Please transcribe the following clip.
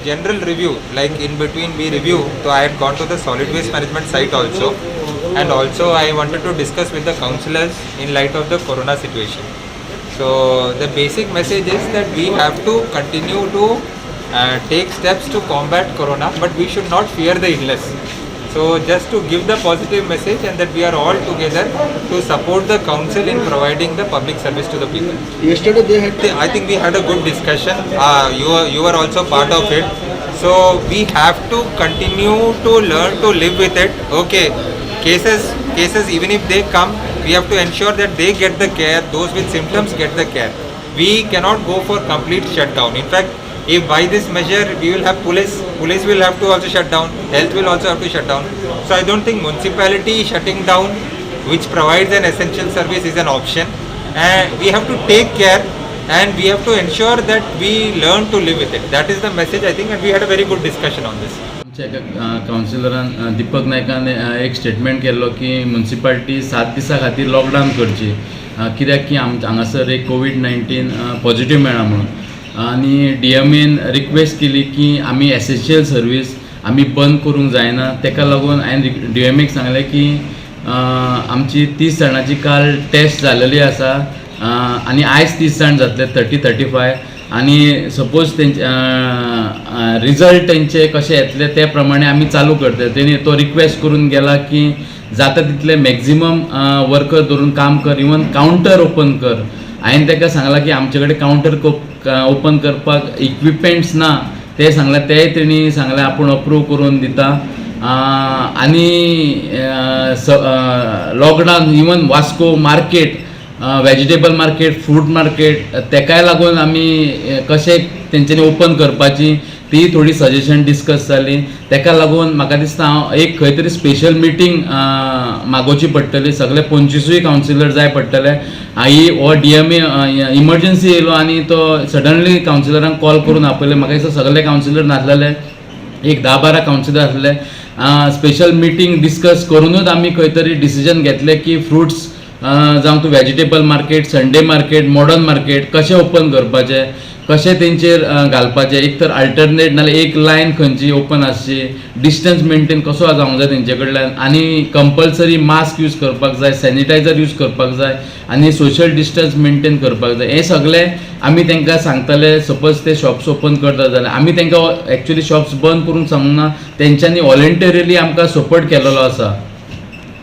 General review, like in between we review, so I had gone to the solid waste management site also, and also I wanted to discuss with the councillors in light of the corona situation. So the basic message is that we have to continue to take steps to combat corona, but we should not fear the illness. So just to give the positive message and that we are all together to support the council in providing the public service to the people. Yesterday they had I think we had a good discussion. You are also part of it. So we have to continue to learn to live with it. Okay, cases, even if they come, we have to ensure that they get the care. Those with symptoms get the care. We cannot go for complete shutdown. In fact, if by this measure we will have police, police will have to also shut down. Health will also have to shut down. So I don't think municipality shutting down, which provides an essential service, is an option. And we have to take care and we have to ensure that we learn to live with it. That is the message, I think, and we had a very good discussion on this. आमच्या एका कावन्सिलरान, दिपक नायकान, एक statement केल्लो की municipality 7 दिसां खातीर lockdown करची, कित्याक की आमच्या हांगासर एक कोवीड 19 पॉझिटीव मेळ्ळा म्हणून. आनी डी एम एन रिक्वेस्ट केली की आमी एसेन्शियल सर्वीस आमी बंद करूंक जायना. तेका लागून हांवें डी एम एक सांगलें की आमची 30 जाणांची काल टेस्ट जाल्लेली आसा आनी आयज 30 जाण जातले, 30 35. आनी सपोज तेंचे रिजल्ट तेंचे कशे येतले ते प्रमाणे आमी चालू करतले. तेणी तो रिक्वेस्ट करून गेला की जाता तितले मॅक्झिमम वर्कर धरून काम कर, इवन कावंटर ओपन कर. हांवें ताका सांगलां की आमचे कडेन कावंटर ओपन करपाक इक्विपमेंट्स ना. ते सांगलें, तेय तेणी सांगलें आपूण अप्रूव करून दिता. आनी lockdown even Vasco market, vegetable market, fruit market, तेकाय लागून आमी कशें तेंच्यांनी ओपन करपाची ती थोडी सजेशन डिस्कस जाली. तेका लागून म्हाका दिसता हांव एक खंय तरी स्पेशल मिटींग मागोवची पडटली. सगळे 25ूय कावन्सिलर जाय पडटले. आई हो डी एम ए इमर्जन्सी येयलो आनी तो सडनली कावन्सिलरांक कॉल करून आपयले. म्हाका दिसता सगळे कावन्सिलर नासलेले, एक 10-12 कावन्सिलर आसले. स्पेशल मिटींग डिस्कस करूनूच आमी खंय तरी डिसिजन घेतले की फ्रुट्स जावं तूं vegetable market, Sunday market, modern market कशें ओपन करपाचें, कशें तेंचेर घालपाचें, एक तर अल्टरनेट नाल्यार एक लायन खंयची ओपन आसची, डिस्टन्स मेंटेन कसो जावंक जाय तेंचे कडल्यान, आनी कंपल्सरी मास्क यूज करपाक जाय, सॅनिटायझर यूज करपाक जाय आनी सोशल डिस्टन्स मेंटेन करपाक जाय. हें सगळें आमी तांकां सांगतले. सपोज ते शॉप्स ओपन करता जाल्यार आमी तांकां एक्चुली शॉप्स बंद करूंक सांगूंक ना. तेंच्यांनी वॉलंटरीली आमकां सपोर्ट केलेलो आसा.